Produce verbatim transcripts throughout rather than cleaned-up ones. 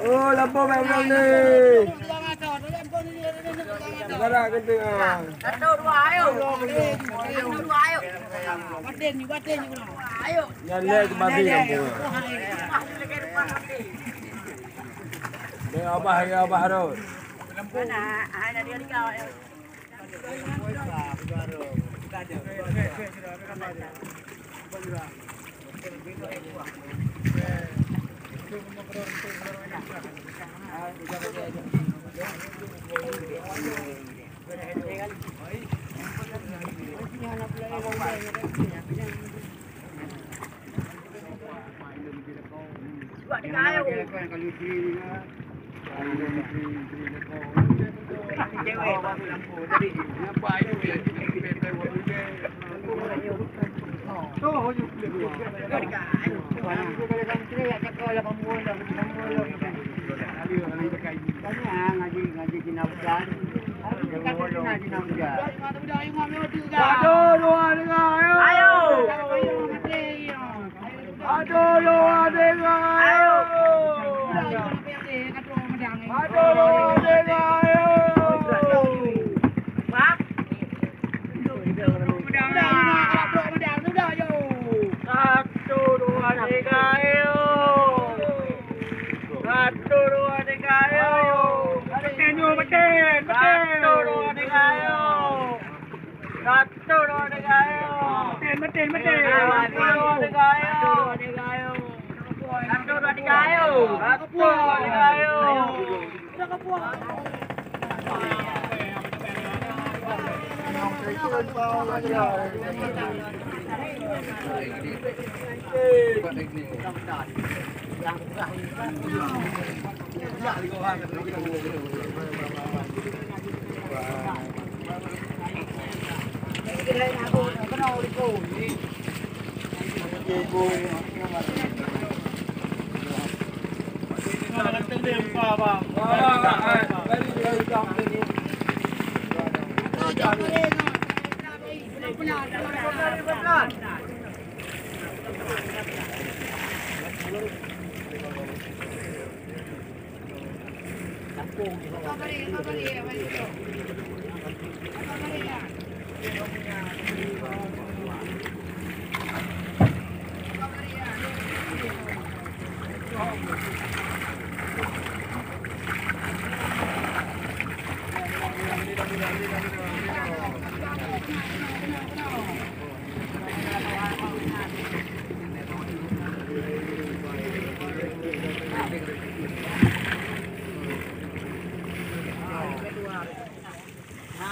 Oh, lampôh bak ulang ni. Sekarang kenteng ah. Satu, dua, ayo. Satu, dua, ayo. Batin, batin, ayo. Nyan lé kembali lampôh. Dia abah, dia abah tu. Mana? Ada dia di kau. Ayo! Aduh, dua tiga, ayo! Ayo! Aduh, dua tiga, ayo! Aduh, dua tiga, ayo! Satu, dua, tiga, ayo! Satu, dua, tiga, ayo! Betul, betul, betul! Satu, dua, tiga, ayo! Satu, dua, tiga, ayo. Metin, metin, metin. Satu, dua, tiga, ayo. Satu, dua, tiga, ayo. Satu, dua, tiga, ayo.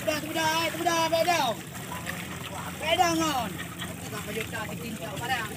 Sudah, sudah, sudah, bèk dong. Bèk dong ngon. Tengah berjuta ditinjau barang.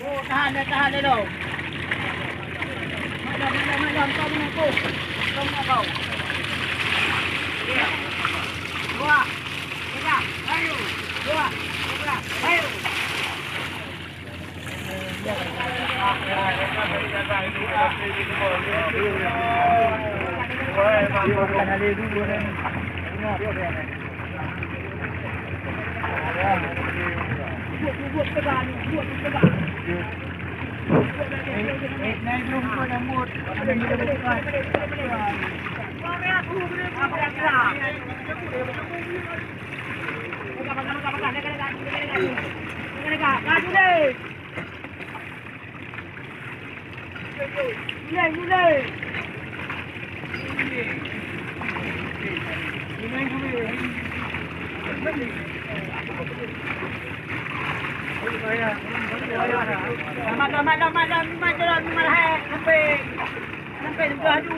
Oh, tahan deh, tahan deh, dong. Maklum, maklum, maklum. Kau menang, kau. Kau menang, kau. Dua. Tiga. Ayo. Dua. Tiga. Ayo. Mat, mat, mat, mat, mat, mat, mat, mat, hai, sampai, sampai sebelah tu.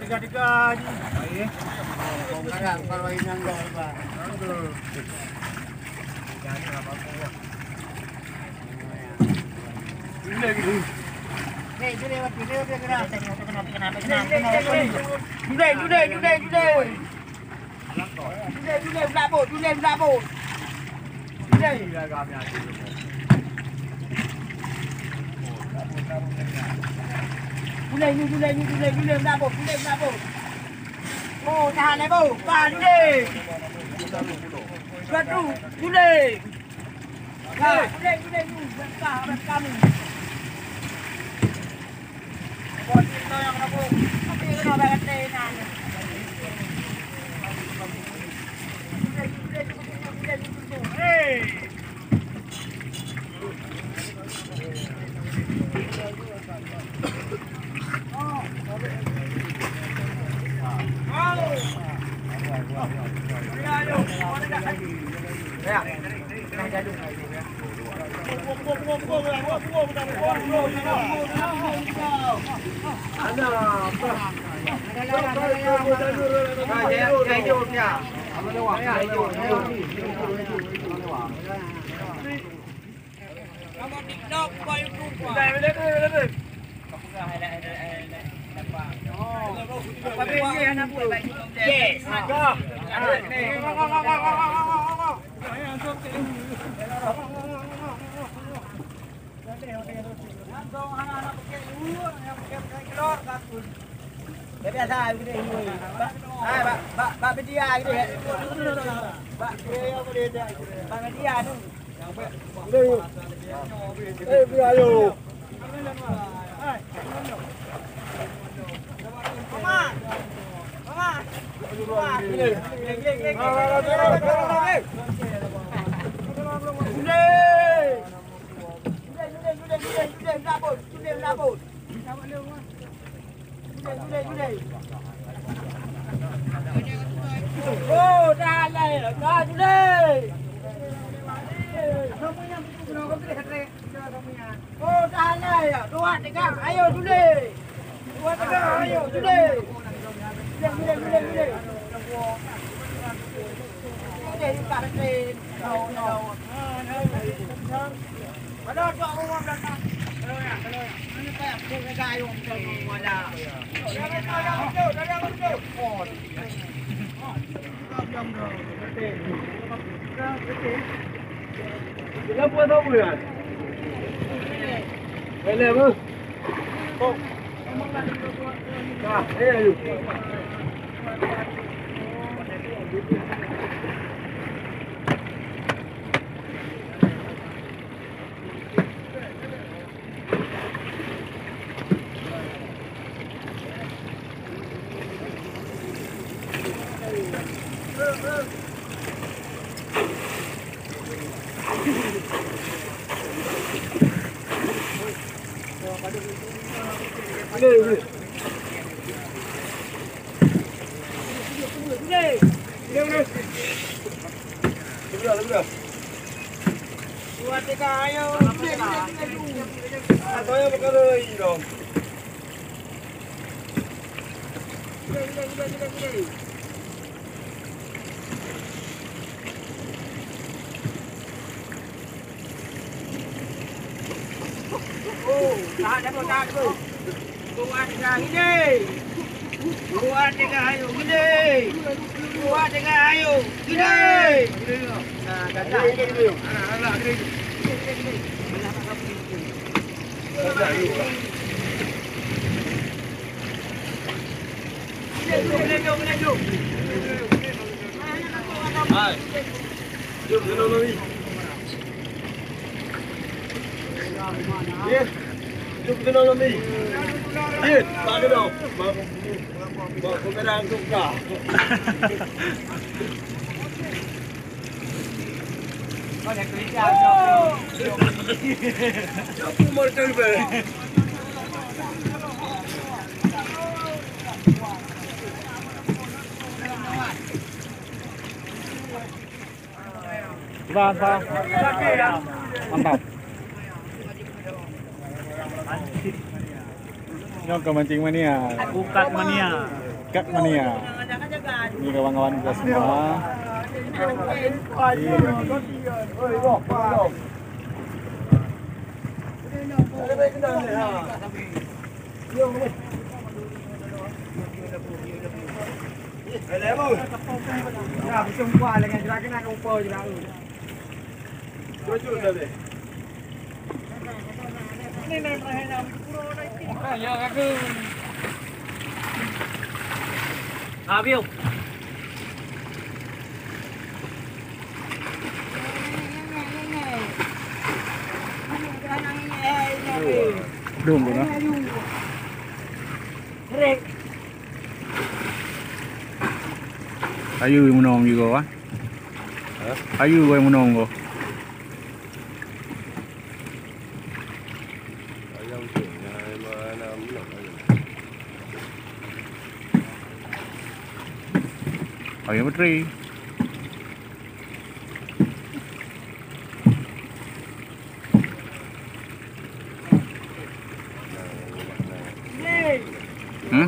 Tiga-tiga ji. Baik. Sekarang kalau inang dah, Pak. Judai, judai, judai, judai. Judai, judai, belabot, judai, belabot. Judai. Julai, julai, julai, julai, julai, meunaboh, julai, meunaboh. Oh, tahan, eh, boh. Ka, julai. Satu, julai. Ka, julai, julai, julai. Berkah, berkah. Yes. Biasa, biasa. Bak, ah, bak, bak, bak media gitu ya. Bak, bak media tu. Eh, ayo. Oh, dah alai, dah alai. Oh, dah alai, dua, tiga, ayo, dulai. Dua, tiga, ayo, dulai. Dulai, dulai, dulai, dulai. Dulai, dulai, dulai. Oh, tahan dulu, tahan dulu. Kuat tiga, gini. Kuat tiga, ayo, gini. Kuat tiga, ayo, gini. Nah, gagal. Ayo, gini, gini. Nah, alah, gini. Gini, gini, gini, gini. Hai. Jom, jom, jom, jom. Ye. Jom, jom, jom, jom. Ye, tak ada dah. Mak, mak, mak, mak, mak, mak. Siapa mau terlibat? Sudah, sudah. Mantap. Nyoe keu mancing mania. Bukan mania. Kat mania. Ini kawan-kawan kita semua. Iya. Dong keuh na. Ayu meunong juga, ah. Hah? Ayu meunong ko. Ayam tu, yang mana, mana ayam? Ayam bateri. Hmm?